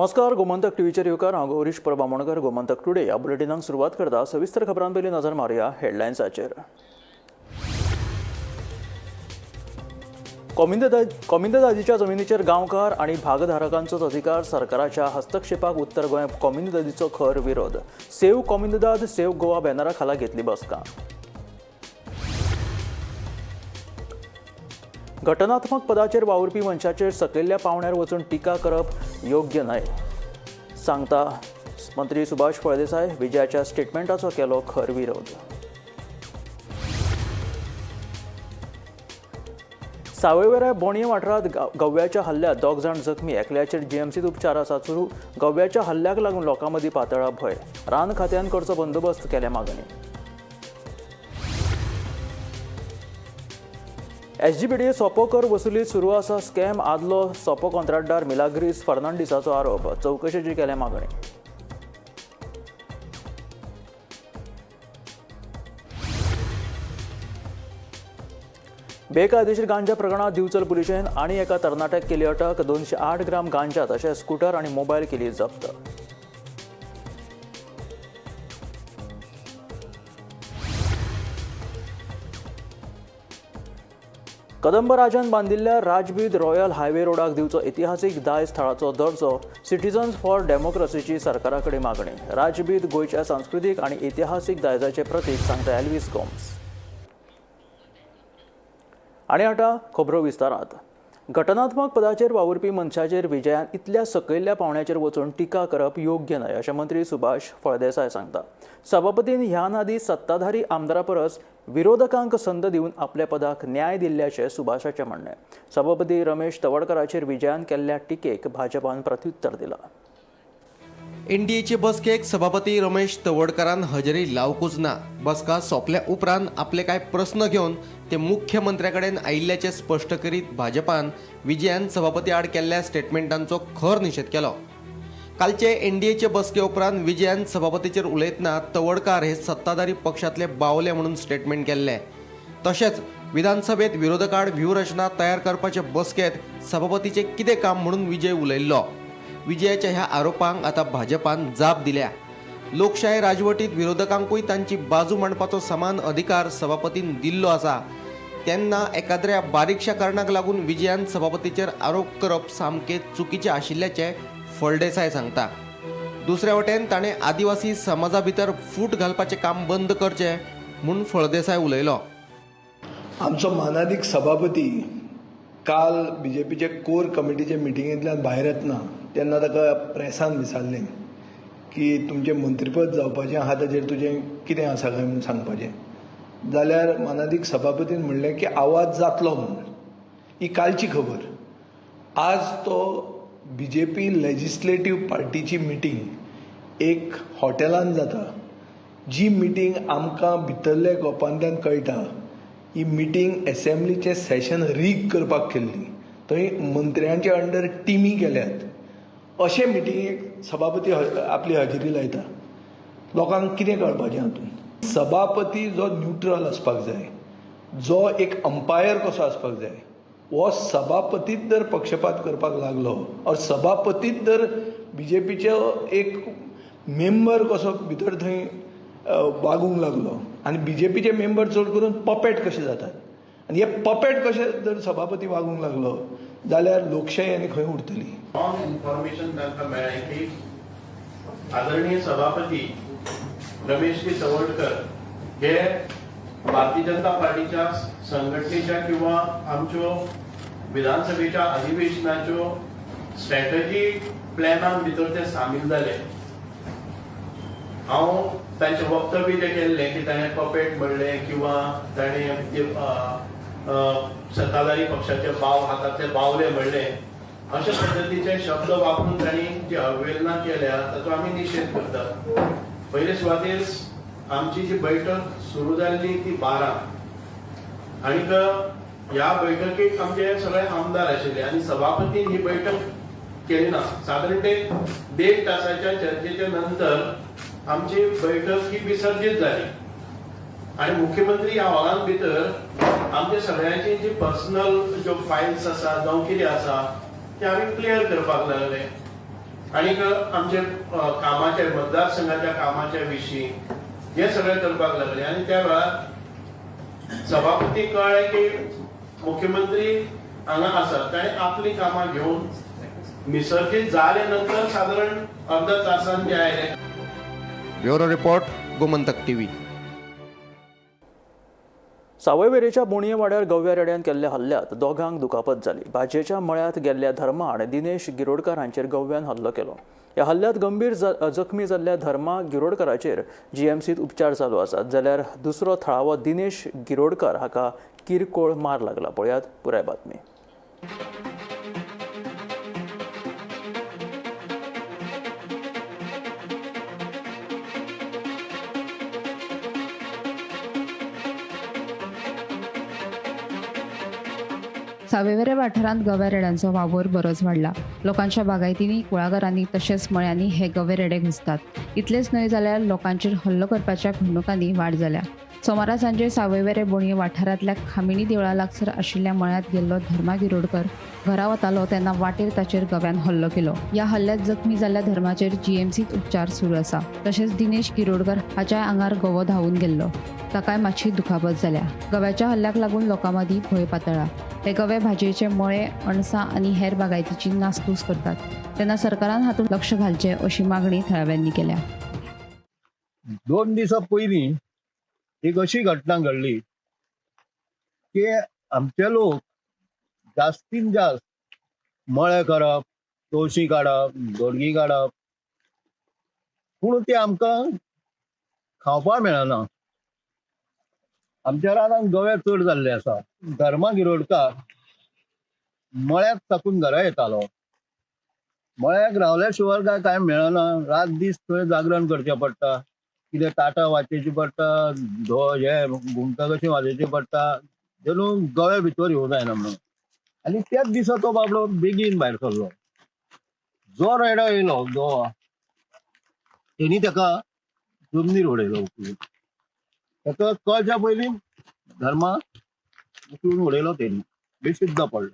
नमस्कार, गोमंतक टीव्हीचेर येवकार. हांव गौरीश परब आमोणकर. गोमंतक टुडे ह्या बुलेटिनाक सुरवात करता. सविस्तर खबरां पयलीं नजर मारुया हेडलायन्साचेर. कोमिंददादीच्या जमिनीचेर गांवकार आनी भागधारकांचोच अधिकार. सरकाराच्या हस्तक्षेपाक उत्तर गोंय कोमिंददादीचो खर विरोध. सेव्ह कोमिंददाद सेव्ह गोवा बॅनरा खाला घेतली बसका. घटनात्मक पदाचेर वावुरपी मनशाचेर सकयल्ल्या पावंड्यार वचून टिका करप योग्य न्हय, सांगता मंत्री सुभाष फळदेसाय. विजयाच्या स्टेटमेंटाचो केलो खर विरोध. सावयवेऱ्या बोणये वाठारांत गव्याच्या हल्ल्यात दोग जाण जखमी, एकल्याचेर जीएमसीत उपचार आसात सुरू. गव्याच्या हल्ल्याक लागून लोकां मदीं पातळ्ळा भंय. रान खात्यान करचो बंदोबस्त केल्या मागणी. एसजीपीडीए सोपो कर वसुलीत सुरू आसा स्कॅम. आदलो सोपो कॉंत्राटदार मिलाग्रीस फर्नांडीसाचो आरोप. चवकशेची केल्या मागणी. बेकायदेशीर गांजा प्रकरणात दिवचल पुलिशेन आनी एका तरणाट्याक केली अटक. 208 ग्राम गांजा तशेंच स्कूटर आनी मोबायल केली जप्त. कदंब राजान बांदिल्ल्या राजबीद रॉयल हायवे रोडाक दिवचो इतिहासीक दायज थळाचो दर्जो. सिटीजन्स फॉर डेमोक्रसीची सरकारा कडेन मागणी. राजबीद गोंयच्या सांस्कृतीक आनी इतिहासीक दायजाचें प्रतीक, सांगता एल्वीस गोम्स. आनी आतां खबरो विस्तारात. घटनात्मक पदाचेर वावुरपी मनशाचेर विजयान इतल्या सकयल्ल्या पावंड्याचेर वचून टिका करप योग्य न्हय, अशें मंत्री सुभाष फळदेसाय सांगता. सभापतीन ह्या आदीं सत्ताधारी आमदारा परस विरोधकांक संद दिवन आपल्या पदाक न्याय दिल्ल्याचें सुभाषाचें म्हणणें. सभापती रमेश तवडकराचेर विजयान केल्ल्या टिकेक भाजपान प्रत्युत्तर दिलां. एनडीएचे बसकेक सभापती रमेश तवडकारान हजेरी लावकूच ना. बसका सोंपल्या उपरांत आपले कांय प्रस्न घेवन ते मुख्यमंत्र्या कडेन आयिल्ल्याचें स्पश्ट करीत भाजपान विजयान सभापती आड केल्ल्या स्टेटमेंटांचो खर निशेध केलो. कालचे एनडीएचे बसके उपरांत विजयान सभापतीचेर उलयतना तवडकार हे सत्ताधारी पक्षांतले बावले म्हणून स्टेटमेंट केल्ले. तशेंच विधानसभेत विरोधकाड व्यूहरचना तयार करपाचे बसकेंत सभापतीचें कितें काम म्हणून विजय उलयल्लो. विजयाच्या ह्या आरोपांक आतां भाजपान जाप दिल्या. लोकशाय राजवटीत विरोधकांकूय तांची बाजू मांडपाचो समान अधिकार सभापतीन दिल्लो आसा. तेन्ना एकाद्र्या बारीकशा कारणाक लागून विजयान सभापतीचेर आरोप करप सामकें चुकीचें आशिल्ल्याचें फळदेसाय सांगता. दुसऱ्या वटेन ताणें आदिवासी समाजा भितर फूट घालपाचें काम बंद करचें म्हूण फळदेसाय उलयलो. आमचो मानादीक सभापती काल बीजेपीचे कोर कमिटीचे मिटिंगेंतल्यान भायर येतना तेन्ना ताका प्रेसान विचारलें की तुमचें मंत्रीपद जावपाचें आहा ताचेर तुजें कितें आसा काय म्हणून सांगपाचें. जाल्यार मानादीक सभापतीन म्हणलें की आवाज जातलो म्हणून. ही कालची खबर. आज तो बीजेपी लेजिस्लेटीव पार्टीची मिटींग एक हॉटेलान जाता. जी मिटींग आमकां भितरल्या गोपांतल्यान कळटा, ही मिटींग एसेंब्लीचें सेशन रीग करपाक केल्ली. थंय मंत्र्यांचे अंडर टिमी केल्यात. अशे मिटिंगेक सभापती आपली हजेरी लायता. लोकांक कितें कळपाचें हातूंत? सभापती जो न्युट्रल आसपाक जाय, जो एक अंपायर कसो आसपाक जाय, हो सभापतीच जर पक्षपात करपाक लागलो और सभापतीच जर बीजेपीचो एक मेंबर कसो भितर थंय वागूंक लागलो आनी बीजेपीचे मेंबर चड करून पपेट कशे जातात आनी हे पपेट कशे जर सभापती वागूंक लागलो जाल्यार लोकशाही आनी खंय उरतली? रॉंग इन्फॉर्मेशन तांकां मेळ्ळें की आदरणीय सभापती रमेशजी तवडकर हे भारतीय जनता पार्टीच्या संघटनेच्या किंवा आमच्यो विधानसभेच्या अधिवेशनाच्यो स्ट्रॅटजी प्लॅनान भितर ते सामील जाले. हांव तांचें वक्तव्य जें केल्लें की ताणें पपेट म्हणलें किंवा ताणें सत्ताधारी पक्षाचे बाव हातांतले बावले म्हणलें, अशे पद्दतीचे शब्द वापरून तांणी जी अवहेलना केल्या ताचो आमी निशेध करतात. पयले सुवातेर आमची जी बैठक सुरू जाल्ली ती 12 आनीक ह्या बैठकीक आमचे सगळे आमदार आशिल्ले आनी सभापतीन ही बैठक केली ना. सादारण ते 1.5 तासाच्या चर्चेच्या नंतर आमची बैठक ही विसर्जीत जाली आनी मुख्यमंत्री ह्या हॉलान भितर आमचे सगळ्यांची जी पर्सनल ज्यो फायल्स आसा जावं कितें आसा ते आमी क्लियर करपाक लागले. आनीक आमचे कामाचे, मतदारसंघाच्या कामाच्या विशीं हे सगळें करपाक लागले. आनी त्या वेळार सभापती कळ्ळें की मुख्यमंत्री हांगा आसा, ताणें आपलीं कामां घेवन मिसर्जीत जाले नंतर सादारण अर्द तासान ते आयले. Bureau report, Gomantak TV. सावयवेरेच्या बोणये वाड्यार गव्या रेड्यान केल्ल्या हल्ल्यांत दोगांक दुखापत जाली. भाजयेच्या मळ्यांत गेल्ल्या धर्मा आनी दिनेश गिरोडकर हांचेर गव्यान हल्लो केलो. ह्या हल्ल्यांत गंभीर जखमी जाल्ल्या धर्मा गिरोडकराचेर जीएमसींत उपचार चालू आसात, जाल्यार दुसरो थळावो दिनेश गिरोडकर हाका किरकोळ मार लागला. पळयात पुराय बातमी. सावयवेरे वाठारांत गव्या रेड्यांचो वावर बरोच वाडला. लोकांच्या बागायतींनी, कुळागरांनी तशेंच मळ्यांनी हे गवे रेडे घुसतात. इतलेंच न्हय जाल्यार लोकांचेर हल्लो करपाच्या घडणुकांनी वाड जाल्या. सोमारा सांजे सावयवेरे बोणये वाठारांतल्या खामिणी देवळा लागसर आशिल्ल्या मळ्यांत गेल्लो धर्मा गिरोडकर घरा वतालो तेन्ना वाटेर ताचेर गव्यान हल्लो केलो. ह्या हल्ल्यांत जखमी जाल्ल्या धर्माचेर जीएमसींत उपचार सुरू आसा. तशेंच दिनेश गिरोडकर हाच्या आंगार गवो धांवून गेल्लो, ताकाय मातशी दुखापत जाल्या. गव्याच्या हल्ल्याक लागून लोकां मदीं भंय पातळ्ळा. हे गवे भाजयेचे मळे, अणसां आनी हेर बागायतीची नासधूस करतात. तेन्ना सरकारान हातूंत लक्ष घालचें अशी मागणी थळाव्यांनी केल्या. 2 दिसां पयलीं एक अशी घटना घडली की आमचे लोक जास्तीन जास्त मळे करप, तवशीं काडप, दोडगी काडप, पूण ते आमकां खावपाक मेळना. आमच्या रानांत गवे चड जाल्ले आसा. धर्मा गिरोडकार मळ्याक साकून घरा येतालो. मळ्याक रावल्या शिवाय काय कांय मेळना. रात दीस थंय जागरण करचें पडटा, कितें ताटां वाचेची पडटा, हे घुमटां कशी वाजोवची पडटा, जणू गवे भितर येवं जायना म्हणून. आनी त्याच दिसा तो बाबडो बेगीन भायर सरलो. जो रेडो येयलो गोवा, तेणी ताका जमनीर उडयलो उखलून. ताका कळच्या पयलीं धर्मा उखलून उडयलो तेणी, बेशुद्ध पडलो.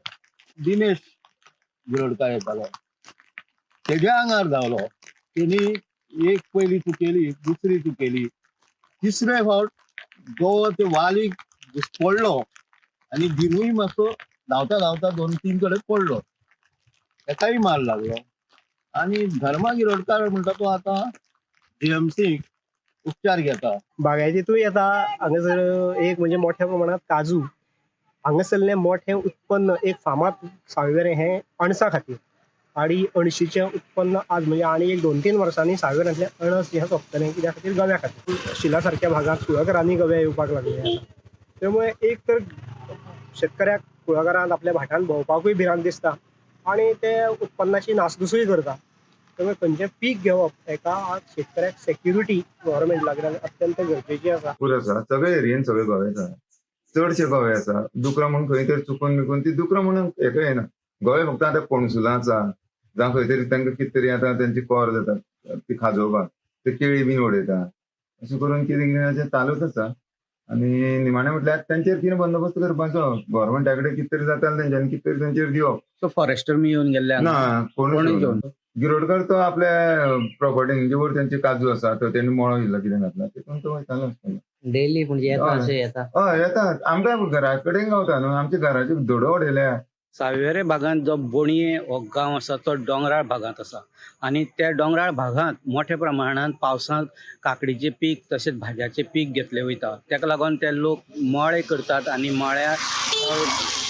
दिनेश गिरोडकार येतालो, तेज्या आंगार धांवलो. तेणी एक पयली चुकयली, दुसरी चुकयली, तिसरे फावट गोवा ते वालीक पडलो आनी दिनूय मातसो धांवता धांवता 2-3 कडेन पडलो, ताकाय मार लागलो. आनी धर्मा गिरोडकार म्हणटा तो आतां जीएमसीक उपचार घेता. बागायतींतूय येता. हांगासर एक म्हणजे मोठ्या प्रमाणांत काजू हांगासरलें मोठें उत्पन्न एक फामाद सावयवेरें हें अणसा खातीर. आनी अणशीचें उत्पन्न आज म्हणजे आनी एक 2-3 वर्सांनी सावयवेऱ्यांतलें अणस हें सोंपतलें, कित्या खातीर गव्या खातीर. शिला सारक्या भागांत कुळागरांनी गवे येवपाक लागले आतां. त्यामुळे एक तर शेतकऱ्याक कुळागरांत आपल्या भाटांत भोंवपाकूय भिरांत दिसता आनी ते उत्पन्नाची नासधुसूय करता. त्यामुळे खंयचें पीक घेवप हेका आज शेतकऱ्याक सेक्युरिटी गव्हर्मेंट लागल्यार अत्यंत गरजेची आसा. भरपूर आसा, सगळे एरियेन सगळे गवे आसा, चडशे गवे आसा. दुकरां म्हूण खंय तरी चुकून बिकून ती दुकरां म्हणून हेका येना. गवे फक्त आतां पणसुलां आसा, जावं खंय तरी तांकां कितें तरी आतां तेंची कोर जाता ती खाजोवपाक, ते केळी बीन उडयता. अशें करून कितें कितें अशें चालूच आसा. आनी निमाणें म्हटल्यार तेंचेर कितें बंदोबस्त करपाचो, गव्हर्मेंटा कडेन कितें तरी जाता जाल्यार तेंच्यांनी कितें तरी तेंचेर दिवप. सो फॉरेस्टर मी येवन गेल्ले ना, कोणूच येवन गिरोडकर तो आपल्या प्रॉपर्टीन जेवर तेंचे काजू आसा तो तेणी मळो इल्लो कितें घातला तितून तो वयतालो आसतलो. डेली म्हणजे येता अशें येता. हय येता, आमकां घरा कडेन गावता न्हू, आमच्या घराचे धडो उडयल्या. सावयवेरे भागांत जो बोणये हो गांव आसा तो दोंगराळ भागांत आसा आनी त्या दोंगराळ भागांत मोठ्या प्रमाणांत पावसांत काकडीचें पीक तशेंच भाजयाचें पीक घेतलें वयता. ताका लागून ते लोक मळे करतात आनी मळ्या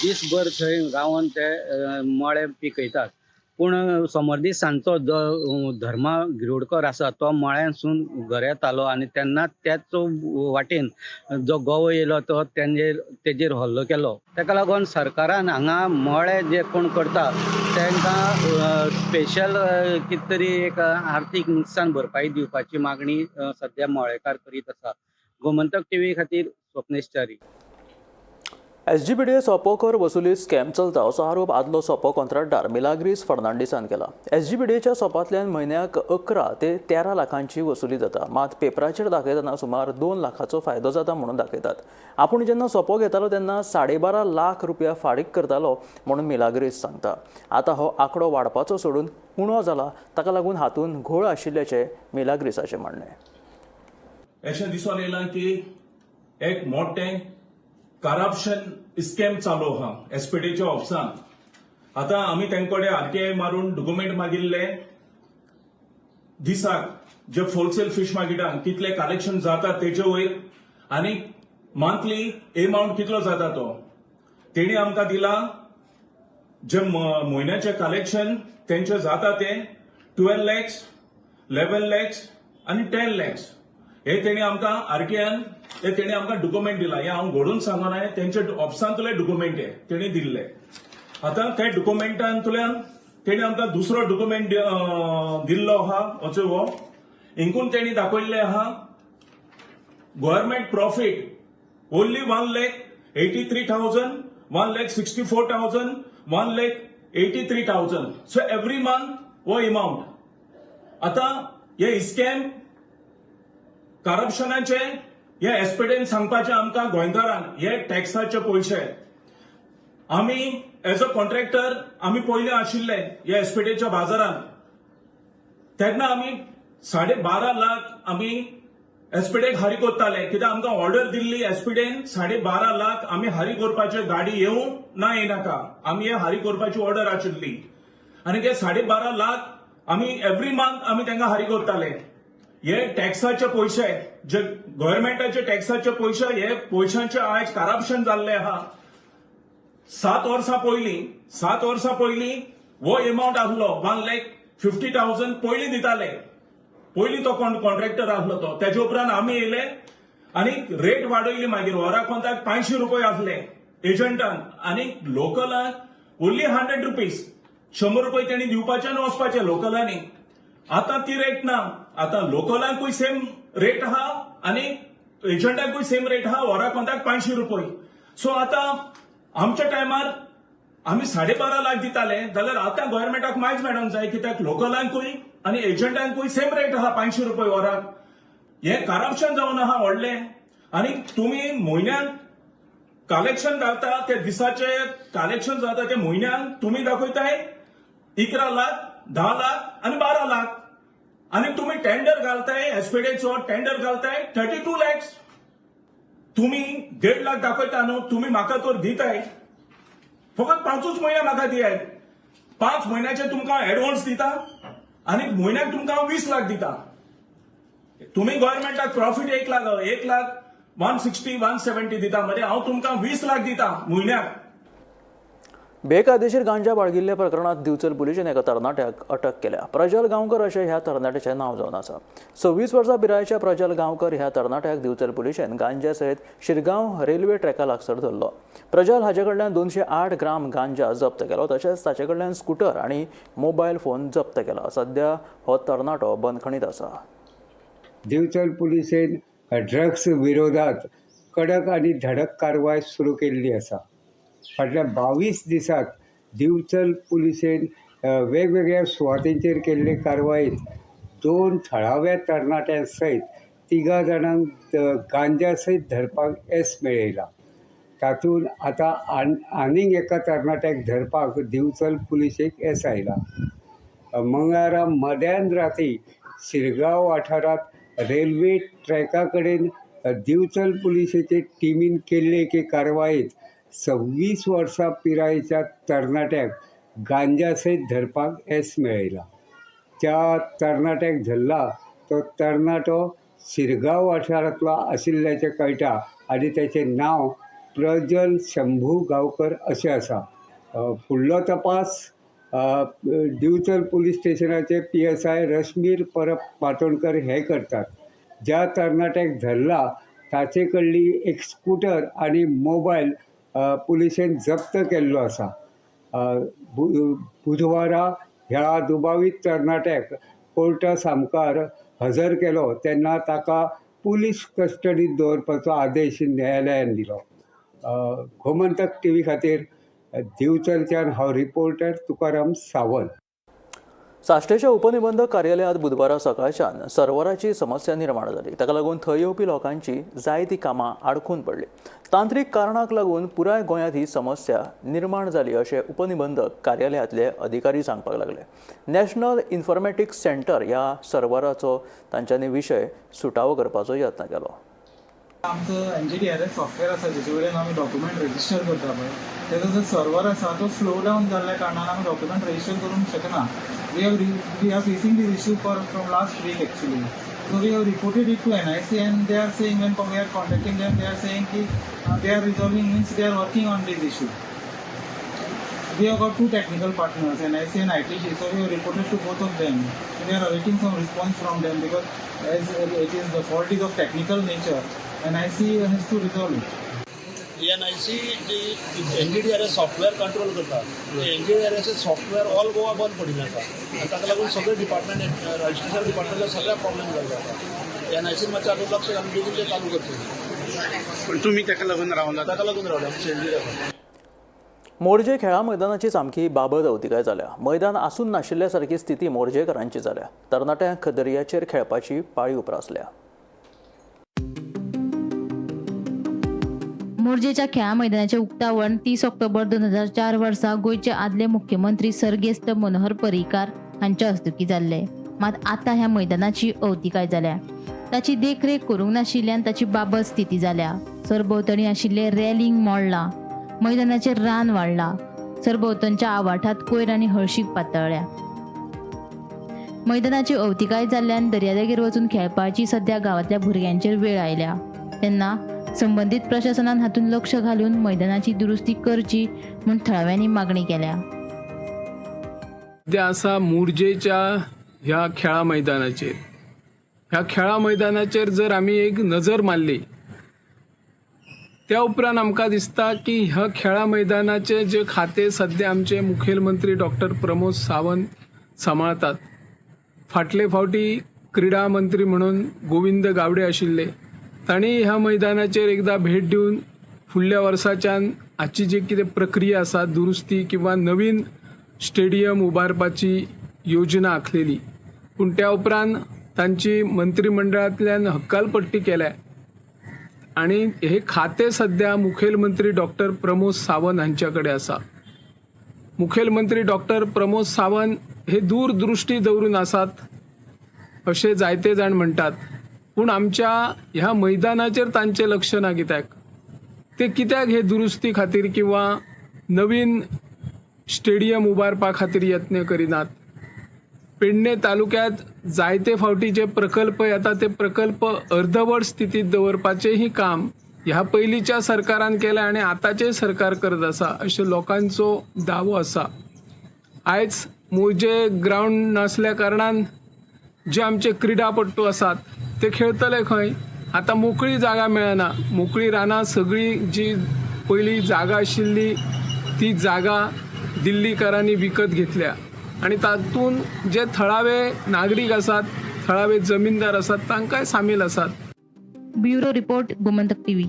दीसभर थंय रावन ते मळे पिकयतात. पूण सोमार दीस सांजचो जो धर्मा गिरोडकर आसा तो मळ्यांतसून घरा येतालो आनी तेन्ना त्याच वाटेन जो गवो येयलो तो तेजेर हल्लो केलो. ताका लागून सरकारान हांगा मळे जे कोण करता तांकां स्पेशल कितें तरी एक आर्थीक नुकसान भरपाई दिवपाची मागणी सद्या मळेकार करीत आसा. गोमंतक टीव्ही खातीर स्वप्नेश च्यारी. एसजीपीडीए सोपो कर वसुली स्कॅम चलता असो आरोप आदलो सोपो कॉन्ट्रॅक्टदार मिलाग्रीस फर्नांडीसान केला. एसजीपीडीएच्या सोपांतल्यान म्हयन्याक 11 ते 13 लाखांची वसुली जाता, मात पेपराचेर दाखयतना सुमार 2 लाखाचो फायदो जाता म्हणून दाखयतात. आपूण जेन्ना सोपो घेतालो तेन्ना 12.5 लाख रुपया फारीक करतालो म्हणून मिलाग्रीस सांगता. आतां हो आंकडो वाडपाचो सोडून उणो जाला, ताका लागून हातूंत घोळ आशिल्ल्याचें मिलाग्रीसाचें म्हणणें. अशें दिसून येयलां की एक मोठें करप्शन स्कॅम चालू आहा एसपीडीच्या ऑफिसान. आतां आमी तेंचे कडेन आरटीआय मारून डॉक्युमेंट मागिल्ले दिसाक जे होलसेल फिश मार्केटान कितले कलेक्शन जाता तेजे वयर आनी मंथली एमावंट कितलो जाता तो तेणी आमकां दिला. जे म्हयन्याचे कलेक्शन तेंचे जाता ते 12 लॅक्स, 11 लॅक्स आनी 10 लॅक्स हे तेणी आमकां आरटीआयन हे तेणी आमकां डॉक्युमेंट दिला. हे हांव घडून सांगना, तेंचे ऑफिसांतले डॉक्युमेंट हे तेणी दिल्ले. आतां त्या डॉक्युमेंटांतल्यान तेणी आमकां दुसरो डॉक्युमेंट दिल्लो आहा असो हो हिंकून तेणी दाखयल्ले आहा government profit only 1,83,000, 1,64,000, 1,83,000. So every month हो एमावंट. आतां हे स्कॅम करप्शनाचे हे एसपीडीन सांगपाचे आमकां गोंयकारांक हे टॅक्साचे पयशे आमी एज अ कॉन्ट्रॅक्टर आमी पयले आशिल्ले हे एसपीडीच्या बाजारांत, तेन्ना आमी 12.5 लाख आमी एसपीडीक हारी करताले, कित्याक आमकां ऑर्डर दिल्ली एसपीडीन 12.5 लाख आमी हारी करपाचे, गाडी येवं ना येनाका आमी हे हारी करपाची ऑर्डर आशिल्ली. आनी ते 12.5 लाख आमी एवरी मंथ आमी तांकां हारी करताले. हे टॅक्साचे पयशे जे गव्हर्मेंटाचे टॅक्साचे पयशे हे पयशांचे आयज करप्शन जाल्ले आहा. 7 वर्सां पयलीं 7 वर्सां पयलीं हो एमावंट आसलो 1,50,000 पयलीं दिताले, पयलीं तो कॉन्ट्रॅक्टर आसलो तो. तेजे उपरांत आमी येयले आनी रेट वाडयली, मागीर वराक कोंताक 500 रुपये आसले एजंटान आनी लोकलान ओन्ली 100 रुपीज, 100 रुपये तेणी दिवपाचे आनी वचपाचे लोकलांनी. आतां ती रेट ना, आतां लोकलांकूय सेम रेट आहा आनी एजंटांकूय सेम रेट आहा, वराक कोंताक 500 रुपये. सो आतां आमच्या टायमार आमी 12.5 लाख दिताले जाल्यार आतां गव्हर्मेंटाक मायज मेळोंक जाय, कित्याक लोकलांकूय आनी एजंटांकूय सेम रेट आहा 500 रुपये वराक. हे करप्शन जावन आहा व्हडलें. आनी तुमी म्हयन्याक कलेक्शन घालता ते दिसाचे कलेक्शन जाता ते म्हयन्याक तुमी दाखयताय 11 लाख, 10 लाख आनी 12 लाख आनी तुमी टेंडर घालताय एसपीडीचो टेंडर घालताय 32 लॅक्स. तुमी 1.5 लाख दाखयता न्हू, तुमी म्हाका तर दिताय फकत 5 म्हयने म्हाका दियाय, 5 म्हयन्याचे तुमकां एडवान्स दिता आनी म्हयन्याक तुमकां हांव 20 लाख दिता. तुमी गव्हर्मेंटाक प्रॉफीट 1 लाख, 1 लाख 160 170 दिता मरे, हांव तुमकां 20 लाख दिता म्हयन्याक. बेकायदेशीर गांजा बाळगिल्ल्या प्रकरणात दिवचल पुलिशेन एका तरणाट्याक अटक केल्या. प्रजल गांवकर अशें ह्या तरणाट्याचें नांव जावन आसा. 26 वर्सां पिरायेच्या प्रजल गांवकर ह्या तरणाट्याक दिवचल पुलिशेन गांजा सयत शिरगांव रेल्वे ट्रॅका लागसर धरलो. प्रजल हाचे कडल्यान 208 ग्राम गांजा जप्त केलो, तशेंच ताचे कडल्यान स्कुटर आनी मोबायल फोन जप्त केला. सध्या हो तरणाटो बंदखणीत आसा. दिवचल पुलिसेन ड्रग्स विरोधात कडक आनी धडक कारवाय सुरू केल्ली आसा. फाटल्या 22 दिसांत दिवचल पुलिसेन वेगवेगळ्या सुवातेंचेर केल्ले कारवायेंत 2 थळाव्या तरणाट्यां सयत 3 जाणांक गांजा सयत धरपाक येस मेळयलां. तातूंत आतां आनीक एका तरणाट्याक धरपाक दिवचल पुलिसेक येस आयलां. मंगळारा मध्यान राती शिरगांव वाठारांत रेल्वे ट्रॅका कडेन दिवचल पुलिसेचे टिमीन केल्ले एके कारवायेंत 26 वर्सां पिरायेच्या तरणाट्याक गांजा सयत धरपाक येस मेळयलां. त्या तरणाट्याक धरला तो तरणाटो शिरगांव वाठारांतलो आशिल्ल्याचें कळटा आनी तेचें नांव प्रजल शंभू गांवकर अशें आसा. फुडलो तपास दिवचल पुलीस स्टेशनाचे PSI Rashmir Parab Matondkar हे करतात. ज्या तरणाट्याक धरला ताचे कडली एक स्कुटर आनी मोबायल पुलिसेन जप्त केल्लो आसा. बुधवारा ह्या दुबावीत तरणाट्याक कोर्टा सामकार हजर केलो तेन्ना ताका पुलीस कस्टडीत दवरपाचो आदेश न्यायालयान दिलो. गोमंतक टीव्ही खातीर दिवचलच्यान हांव रिपोर्टर तुकाराम सावंत. साश्टेच्या उपनिबंधक कार्यालयांत बुधवारा सकाळच्यान सर्वराची समस्या निर्माण जाली. ताका लागून थंय येवपी लोकांची जायतीं कामां आडखून पडली. तांत्रीक कारणाक लागून पुराय गोंयांत ही समस्या निर्माण जाली अशें उपनिबंधक कार्यालयांतले अधिकारी सांगपाक लागले. नॅशनल इन्फॉर्मेटिक्स सेंटर ह्या सर्वराचो तांच्यांनी विशय सुटावो करपाचो यत्न केलो. आमचो एनजीडीआरएस सॉफ्टवेअर आसा जेचे वयल्यान आमी डॉक्युमेंट रजिस्टर करता पळय, तेजो जो सर्वर आसा तो स्लो डावन जाल्ल्या कारणान आमी डॉक्युमेंट रजिस्टर करूंक शकना. We are facing this issue for from last week actually. So we have reported it to NIC and they are saying, when we are contacting them, they are saying की they are resolving, means they are working on this issue. We have got two technical partners, NIC and ITG, so we have reported to both of them. So we are awaiting some response from them because as it is the fault is of technical nature, NIC has to resolve it. NIC ji NGDRS software control करता, NGDRS software all Goa बंद पडिल्लें आसा आनी ताका लागून सगळे department registration डिपार्टमेंटाक सगळ्याक problem जाल्लो आसा. एनआयसीन मातशें आतां लक्ष घालून बेगीन तें चालू करचें. पूण तुमी ताका लागून रावला? ताका लागून रावले आमचे एनजीडीआर. मोरजे खेळा मैदानाची सामकी बाबत अवतिकाय जाल्या. मैदान आसून नाशिल्ल्या सारकी स्थिती मोरजेकारांची जाल्या. तरणाट्यांक दर्याचेर खेळपाची पाळी उप्रासल्या. मोरजेच्या खेळा मैदानाचें उक्तावण 30 ऑक्टोबर 2004 वर्सा गोंयचे आदले मुख्यमंत्री सर्गेस्त मनोहर पर्रीकार हांच्या हस्तुकीं जाल्लें. मात आतां ह्या मैदानाची अवतिकाय जाल्या. ताची देखरेख करूंक नाशिल्ल्यान ताची बाबत स्थिती जाल्या. सरभोंवतणी आशिल्लें रॅलिंग मोडलां, मैदानाचेर रान वाडलां, सरभोंवतणच्या आवाठांत कोयर आनी हळशीक पातळ्ळ्या. मैदानाची अवतिकाय जाल्ल्यान दर्यादेगेर वचून खेळपाची सद्या गांवांतल्या भुरग्यांचेर वेळ आयल्या. तेन्ना संबंदीत प्रशासनान हातूंत लक्ष घालून मैदानाची दुरुस्ती करची म्हूण थळाव्यांनी मागणी केल्या. सद्या आसा मोरजेच्या ह्या खेळा मैदानाचेर. ह्या खेळा मैदानाचेर जर आमी एक नजर मारली त्या उपरांत आमकां दिसता की ह्या खेळा मैदानाचें जे खातें सद्या आमचे मुखेलमंत्री डॉक्टर प्रमोद सावंत सांबाळतात. फाटले फावटी क्रिडा मंत्री म्हणून गोविंद गावडे आशिल्ले, तांणी ह्या मैदानाचेर एकदां भेट दिवन फुडल्या वर्साच्यान हाची जी कितें प्रक्रिया आसा दुरुस्ती किंवा नवीन स्टेडियम उबारपाची योजना आखलेली. पूण त्या उपरांत तांची मंत्रीमंडळांतल्यान हक्कालपट्टी केल्या आनी हे खातें सद्या मुखेलमंत्री डॉक्टर प्रमोद सावंत हांच्या कडेन आसा. मुखेलमंत्री डॉक्टर प्रमोद सावंत हे दूरदृश्टी दवरून आसात अशें जायते जाण म्हणटात, पूण आमच्या ह्या मैदानाचेर तांचें लक्ष ना. कित्याक ते कित्याक हे दुरुस्ती खातीर किंवा नवीन स्टेडियम उबारपा खातीर यत्न करिनात? पेडणे तालुक्यांत जायते फावटी जे प्रकल्प येता ते प्रकल्प अर्दवट स्थितींत दवरपाचेंय काम ह्या पयलींच्या सरकारान केलें आनी आतांचें सरकार करत आसा अशें लोकांचो दावो आसा. आयज मोरजे ग्रावंड नासल्या कारणान जे आमचे क्रिडापट्टू आसात ते खेळतले खंय? आतां मोकळी जागा मेळना. मोकळी रानां सगळी जी पयलीं जागा आशिल्ली ती जागा दिल्लीकारांनी विकत घेतल्या आनी तातूंत जे थळावे नागरीक आसात, थळावे जमीनदार आसात तांकांय सामील आसात. Bureau report, Gomantak TV.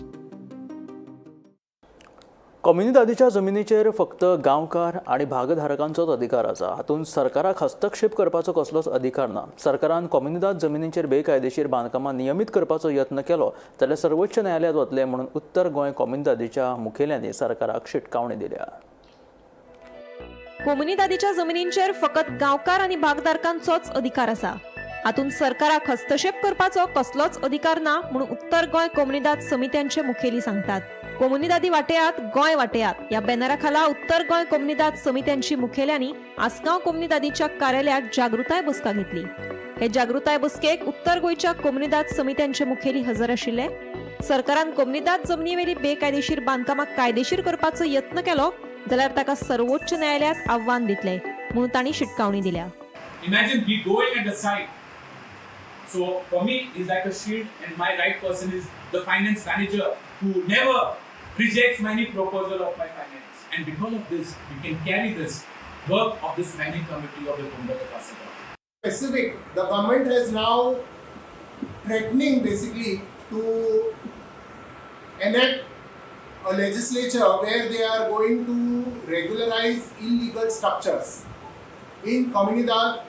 कोमुनिदादीच्या जमिनीचेर फक्त गांवकार आनी भागधारकांचोच अधिकार आसा. हातूंत सरकाराक हस्तक्षेप करपाचो कसलोच अधिकार ना. सरकारान कोमुनिदाद जमिनीचेर बेकायदेशीर बांदकामां नियमीत करपाचो यत्न केलो जाल्यार सर्वोच्च न्यायालयांत वतले म्हणून उत्तर गोंय कोमुनिदादीच्या मुखेल्यांनी सरकाराक शिटकावणी दिल्या. कोमुनिदादीच्या जमिनींचेर फकत गांवकार आनी भागधारकांचोच अधिकार आसा. हातूंत सरकाराक हस्तक्षेप करपाचो कसलोच अधिकार ना म्हणून उत्तर गोंय कोमुनिदाद समित्यांचे मुखेली सांगतात. कोमुनिदादी वाटेयात, गोंय वाटेयात ह्या बॅनरा खाला उत्तर गोंय कोमुनिदाद समित्यांची मुखेल्यांनी आसगांव कोमुनिदादीच्या कार्यालयात जागृताय बसका घेतली. हे जागृताय बसकेक उत्तर गोंयच्या कोमुनिदाद समित्यांचे मुखेली हजर आशिल्ले. सरकारान कोमुनिदाद जमनीवेली बेकायदेशीर बांदकामां कायदेशीर करपाचो यत्न केलो जाल्यार ताका सर्वोच्च न्यायालयात आव्हान दितले म्हणून तांणी शिटकावणी दिल्या. Imagine we going at the side. So for me, it's like a shield, and my right person is the finance manager who never rejects any proposal of my finance. And because of this, we can carry this work of this planning committee of the Kundalika Sabha. Specific, the government has now threatening basically to enact a legislature where they are going to regularize illegal structures in Comunidade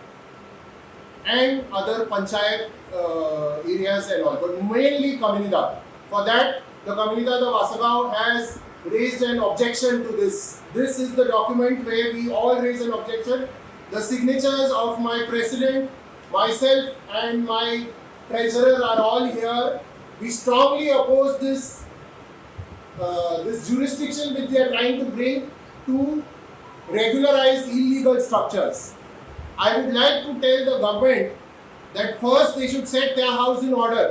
and other panchayat areas and all, but mainly Comunidade. For that, the Comunidade of Assagao has raised an objection to this. This is the document where we all raise an objection. The signatures of my president, myself and my treasurer are all here. We strongly oppose this jurisdiction which they are trying to bring to regularize illegal structures. I would like to tell the government that first they should set their house in order.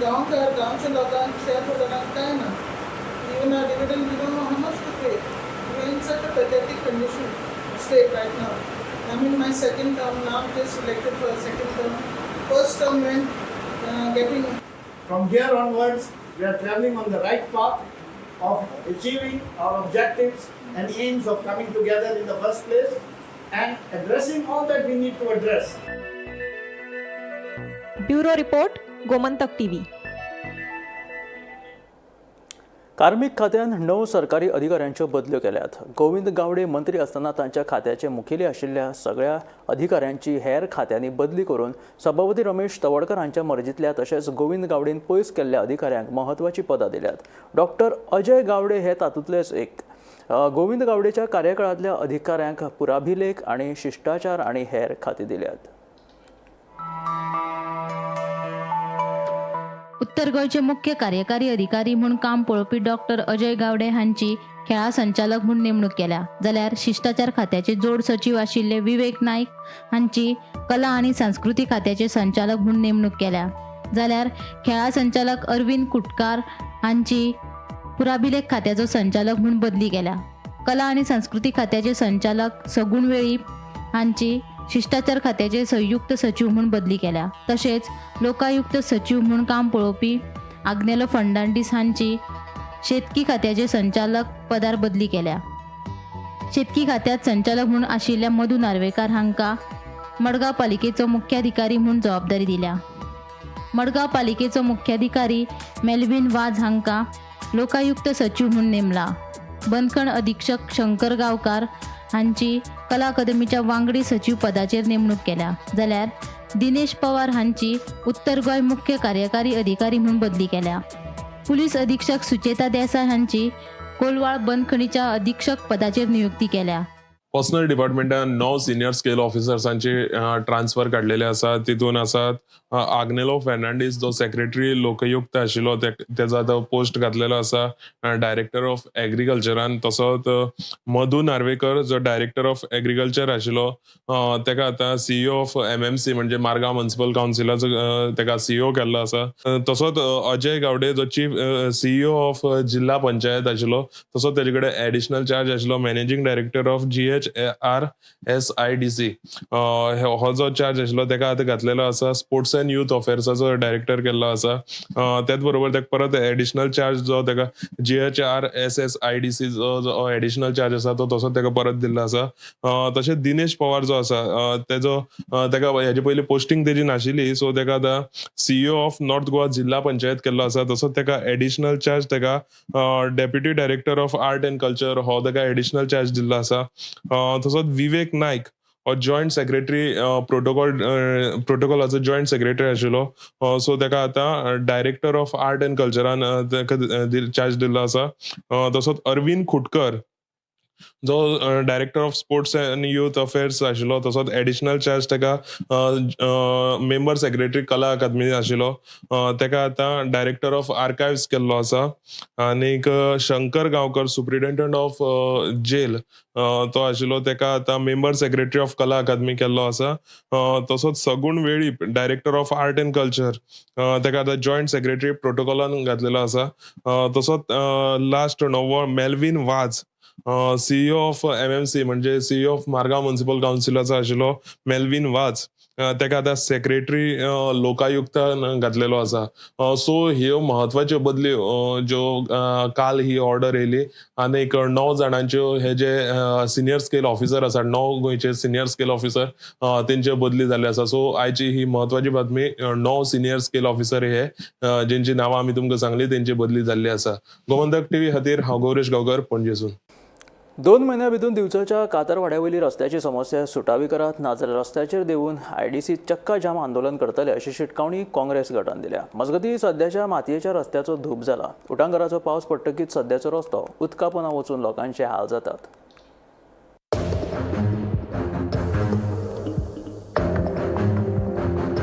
गांवकार, गांवच्या लोकांक, share होल्डरांक काय ना. Even our dividend, we don't know how much to pay. We in such a pathetic condition state right now. I'm in my second term now, just elected for a second term. First term went getting From here onwards, we are traveling on the right path of achieving our objectives and aims of coming together in the first place and addressing all that we need to address. Bureau report, Gomantak TV. कार्मिक खात्यान 9 सरकारी अधिकाऱ्यांच्यो बदल्यो केल्यात. गोविंद गावडे मंत्री आसतना तांच्या खात्याचे मुखेली आशिल्ल्या सगळ्या अधिकाऱ्यांची हेर खात्यांनी बदली करून सभापती रमेश तवडकर हांच्या मर्जीतल्या तशेंच गोविंद गावडेन पयस केल्ल्या अधिकाऱ्यांक म्हत्वाचीं पदां दिल्यात. डॉक्टर अजय गावडे हे तातूंतलेच एक. गोविंद गावडेच्या कार्यकाळांतल्या अधिकाऱ्यांक पुराभिलेख आनी शिश्टाचार आनी हेर खातीं दिल्यात. उत्तर गोंयचे मुख्य कार्यकारी अधिकारी म्हूण काम पळोवपी डॉक्टर अजय गावडे हांची खेळां संचालक म्हूण नेमणूक केल्या, जाल्यार शिश्टाचार खात्याचे जोड सचीव आशिल्ले विवेक नायक हांची कला आनी संस्कृती खात्याचे संचालक म्हूण नेमणूक केल्या, जाल्यार खेळां संचालक अरविंद कुटकार हांची पुराभिलेख खात्याचो संचालक म्हूण बदली केल्या. कला आनी संस्कृती खात्याचे संचालक सगुण वेळीप हांची शिश्टाचार खात्याचे संयुक्त सचीव म्हूण बदली केल्या. तशेंच लोकायुक्त सचीव म्हूण काम पळोवपी आग्नेलो फर्नांडीस हांची शेतकी खात्याचे संचालक पदार बदली केल्या. शेतकी खात्यात संचालक म्हूण आशिल्ल्या मधू नार्वेकार हांकां मडगांव पालिकेचो मुख्याधिकारी म्हूण जबाबदारी दिल्या. मडगांव पालिकेचो मुख्याधिकारी मेल्विन वाज हांकां लोकायुक्त सचीव म्हूण नेमला. बंदखण अधीक्षक शंकर गांवकार हांची कला अकादमीच्या वांगडी सचीव पदाचेर नेमणूक केल्या, जाल्यार दिनेश पवार हांची उत्तर गोंय मुख्य कार्यकारी अधिकारी म्हूण बदली केल्या. पुलीस अधीक्षक सुचेता देसाय हांची कोलवाळ बंदखणीच्या अधीक्षक पदाचेर नियुक्ती केल्या. पर्सनल डिपार्टमेंटान 9 सिनियर स्केल ऑफिसर्सांची ट्रान्सफर काडलेले आसा. तितून आसात आग्नेलो फेर्नांडीस जो सेक्रेटरी लोकयुक्त आशिल्लो तेजो आतां पोस्ट घातलेलो आसा डायरेक्टर ऑफ एग्रीकल्चरान. तसोच मधू नार्वेकर जो डायरेक्टर ऑफ एग्रीकल्चर आशिल्लो तेका आतां सीईओ ऑफ एमएमसी म्हणजे मार्गांव म्युनिसिपल कावन्सिलाचो तेका सीईओ केल्लो आसा. तसोच अजय गावडे जो चीफ सीईओ ऑफ जिल्हा पंचायत आशिल्लो तसोच तेजे कडेन एडिशनल चार्ज आशिल्लो मॅनेजींग डायरेक्टर ऑफ GHRSIDC हो जो चार्ज आशिल्लो तेका आतां घातलेलो आसा. स्पोर्ट्स एंड यूथ अफेर्साचो डायरेक्टर केल्लो आसा. त्याच बरोबर तेका परत एडिशनल चार्ज जो तेका GHRSSIDC जो एडिशनल चार्ज आसा तो तसो तेका परत दिल्लो आसा. तशेंच दिनेश पवार जो आसा तेजो तेका हेजे पयलीं पोस्टिंग तेजी नाशिल्ली, सो तेका आतां सीईओ ऑफ नॉर्थ गोवा जिल्हा पंचायत केल्लो आसा. तसोच तेका एडिशनल चार्ज तेका deputy director of art and culture हो तेका एडिशनल चार्ज दिल्लो आसा. तसोच विवेक नायक हो जॉयंट सेक्रेटरी प्रोटोकॉलाचो जॉयंट सेक्रेटरी आशिल्लो, सो तेका आतां डायरेक्टर ऑफ आर्ट एंड कल्चरान तेका चार्ज दिल्लो आसा. तसोच अरविंद खुटकर जो director of sports and youth affairs आशिल्लो तसोच एडिशनल चार्ज तेका मेंबर सेक्रेटरी कला अकादमी आशिल्लो तेका आतां डायरेक्टर ऑफ आर्कायव्स केल्लो आसा. आनीक Shankar Gaonkar superintendent of jail तो आशिल्लो तेका आतां मेंबर सेक्रेटरी ऑफ कला अकादमी केल्लो आसा. तसोच Sagun Velip director of art and culture तेका आतां जॉयंट सेक्रेटरी प्रोटोकॉलान घातलेलो आसा. तसोच लास्ट णवो Melvin Vaz CEO of MMC म्हणजे सीईओ ऑफ मार्गांव म्युनिसिपल कावन्सिलाचो आशिल्लो मेल्विन वाज ताका आतां सेक्रेटरी लोकायुक्तान घातलेलो आसा. सो ह्यो म्हत्वाच्यो बदल्यो ज्यो काल ही ऑर्डर येयली आनी एक 9 जाणांच्यो हे जे सिनियर स्केल ऑफिसर आसा, 9 गोंयचे सिनियर स्केल ऑफिसर तेंच्यो बदली जाल्ली आसा. सो आयची ही म्हत्वाची बातमी, 9 सिनियर स्केल ऑफिसर हे जेंची नांवां आमी तुमकां सांगली तेंची बदली जाल्ली आसा. गोमंतक टीव्ही खातीर हांव गौरेश गांवकर, पणजेसून. 2 म्हयन्या भितर दिवचलच्या कातरवाड्यावयली रस्त्याची समस्या सुटावी करात, नाजाल्यार रस्त्याचेर देवून आयडीसी चक्का जाम आंदोलन करतले अशी शिटकावणी काँग्रेस गटान दिल्या. मजगतीं सद्याच्या मातयेच्या रस्त्याचो धूप जाला. उटांगराचो पावस पडटकीच सद्याचो रस्तो उदका पोंदा वचून लोकांचे हाल जातात.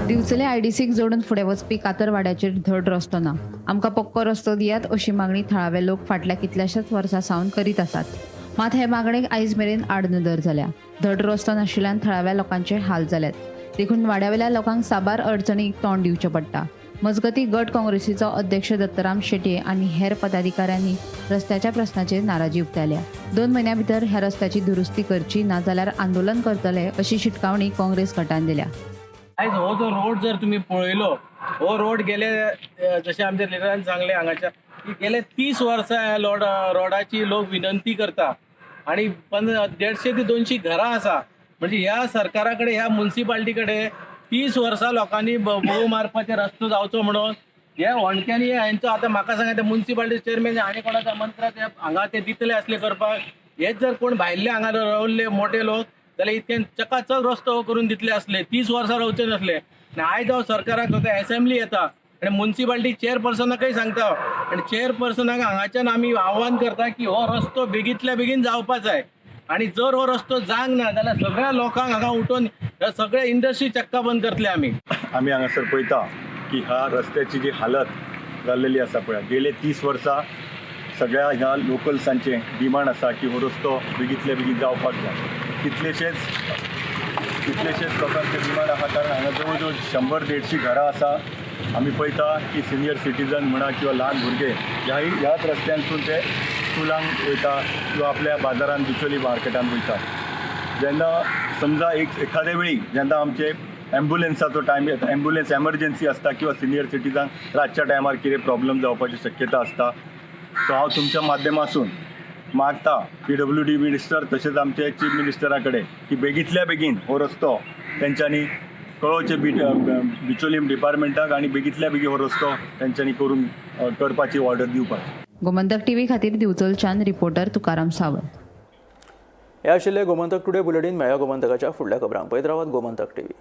दिवचले आयडीसीक जोडून फुडें वचपी कातरवाड्याचेर धड रस्तो ना. आमकां पक्को रस्तो दियात अशी मागणी थळावे लोक फाटल्या कितल्याशाच वर्सां सावन करीत आसात. मात हे मागणेक आयज मेरेन आडनदर जाल्या. धड रस्तो नाशिल्ल्यान थळाव्या लोकांचे हाल जाल्यात. देखून वाड्यावेल्या लोकांक साबार अडचणीक तोंड दिवचें पडटा. मजगतीं गट काँग्रेसीचो अध्यक्ष दत्तराम शेट्ये आनी हेर पदाधिकाऱ्यांनी रस्त्याच्या प्रस्नाचेर नाराजी उक्तायल्या. 2 म्हयन्यां भितर ह्या रस्त्याची दुरुस्ती करची ना जाल्यार आंदोलन करतले अशी शिटकावणी काँग्रेस गटान दिल्या. आयज हो जो रोड जर तुमी पळयलो, हो रोड गेले जशें आमच्या लिडरान सांगलें हांगाच्या की गेले 30 वर्सां ह्या रोडाची लोक विनंती करता आनी 150 ते 200 घरां आसा. म्हणजे ह्या सरकारा कडेन, ह्या मुन्सिपाल्टी कडेन 30 वर्सां लोकांनी भोव मारपाचे रस्तो जावचो म्हणून ह्या होंडक्यांनी हेंचो आतां म्हाका सांगा ते मुन्सिपाल्टी चेअरमॅन आनी कोणाच्या मंत्र्याक हांगा ते दितले आसले करपाक. हेच जर कोण भायले हांगा रावल्ले मोटे लोक जाल्यार इतक्यान चकाचक रस्तो करून दितले आसले, 30 वर्सां रावचे नासले. आनी आयज हांव सरकाराक एसेंब्ली येता आनी मुन्सिपाल्टी चेअरपर्सनाकय सांगता आनी चेअरपर्सनाक हांगाच्यान आमी आव्हान करता की हो रस्तो बेगींतल्या बेगीन जावपा जाय. आनी जर हो रस्तो जावंक ना जाल्यार सगळ्या लोकांक हांगा उठोवन सगळे इंडस्ट्री चक्का बंद करतले आमी. आमी हांगासर पळयता की ह्या रस्त्याची जी हालत जाल्लेली आसा पळय, गेले 30 वर्सां सगळ्या ह्या लोकल्सांचें डिमांड आसा की हो रस्तो बेगींतल्या बेगीन जावपाक जाय. कितलेशेच लोकांचे डिमांड आसा, कारण हांगा जवळ जवळ 100-150 घरां आसा. आमी पळयता की सिनियर सिटीजन म्हणा किंवा ल्हान भुरगे ह्याच रस्त्यांतसून ते स्कुलांक वयता किंवा आपल्या बाजारान बिचोली मार्केटान वयता. जेन्ना समजा एखाद्या वेळी जेन्ना आमचे ॲम्ब्युलन्साचो टायम येता, ॲम्ब्युलन्स एमर्जन्सी आसता किंवा सिनियर सिटीजन रातच्या टायमार कितें प्रॉब्लम जावपाची शक्यता आसता. सो हांव तुमच्या माध्यमासून मागता PWD minister तशेंच आमचे चीफ मिनिस्टरा कडेन की बेगींतल्या बेगीन हो रस्तो तेंच्यांनी कळोवचे बिचोलीम डिपार्टमेंटाक आनी बेगींतल्या बेगीन हो रस्तो तेंच्यांनी करून करपाची ऑर्डर दिवपाची. गोमंतक टीव्ही खातीर दिवचलच्यान रिपोर्टर तुकाराम सावंत. हे आशिल्ले गोमंतक टुडे बुलेटीन. मेळ्या गोमंतकाच्या फुडल्या खबरांक पळयत रावात गोमंतक टीव्ही.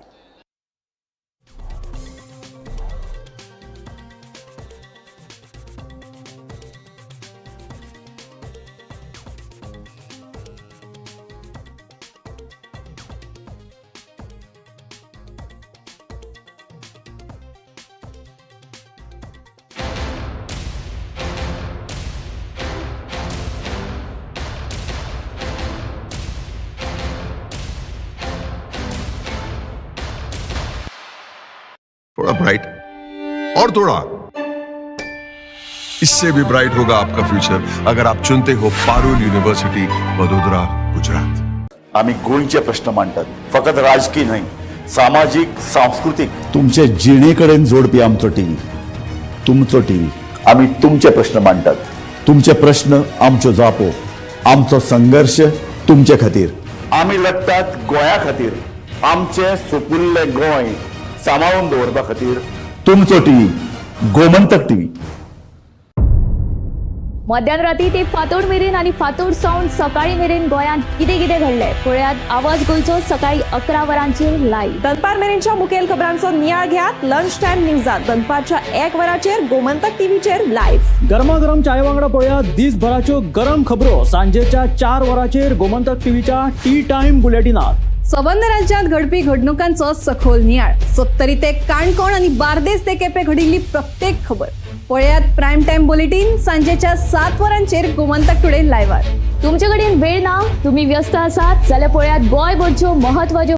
थोड़ा ब्राइट और थोड़ा इससे भी ब्राइट होगा आपका फ्यूचर अगर आप चुनते हो पारुल यूनिवर्सिटी वडोदरा गुजरात. आमी गोंयचे प्रश्न मांडटात, फकत राजकीय न्हय, सामाजीक, सांस्कृतीक, तुमचे जिणे कडेन जोडपी आमचो टीव्ही, तुमचो टीव्ही. आमी तुमचे प्रश्न मांडटात, तुमचे प्रश्न आमच्यो जापो, आमचो संघर्श तुमचे खातीर. आमी लढटात गोंया खातीर, आमचें सुपुल्लें गोंय सांबाळून दवरपा खातीर. तुमचो टीव्ही, गोमंतक टीव्ही. मध्यान राती ते फातोड मेरेन आनी फातोड सावन सकाळी मेरेन गोंयांत कितें कितें घडलें पळयात आवाज गोंयचो सकाळी 11 वरांचेर लायव्ह. दनपार मेरेनच्या मुखेल खबरांचो नियाळ घेयात लंच टायम न्यूजात दनपारच्या 1 वराचेर गोमंतक टीव्हीचेर लायव्ह. गरमागरम चाय वांगडा पळयात दिसभराच्यो गरम खबरो सांजेच्या 4 वरांचेर गोमंतक टीव्हीच्या टी टायम बुलेटिनात. सबंद राज्यात घडपी घडणुकांचो सखोल नियाळ, सत्तरी ते काणकोण आणि बार्देस ते केपे घडिल्ली प्रत्येक खबर पळयात प्राइम टाइम बुलेटिन सांजेच्या 7 वरांचेर गोमंतक टुडे लायव्हार. तुमचे कडेन वेळ ना, तुम्ही व्यस्त आसात जाल्यार पळयात गोंयभरच्यो म्हत्वाच्यो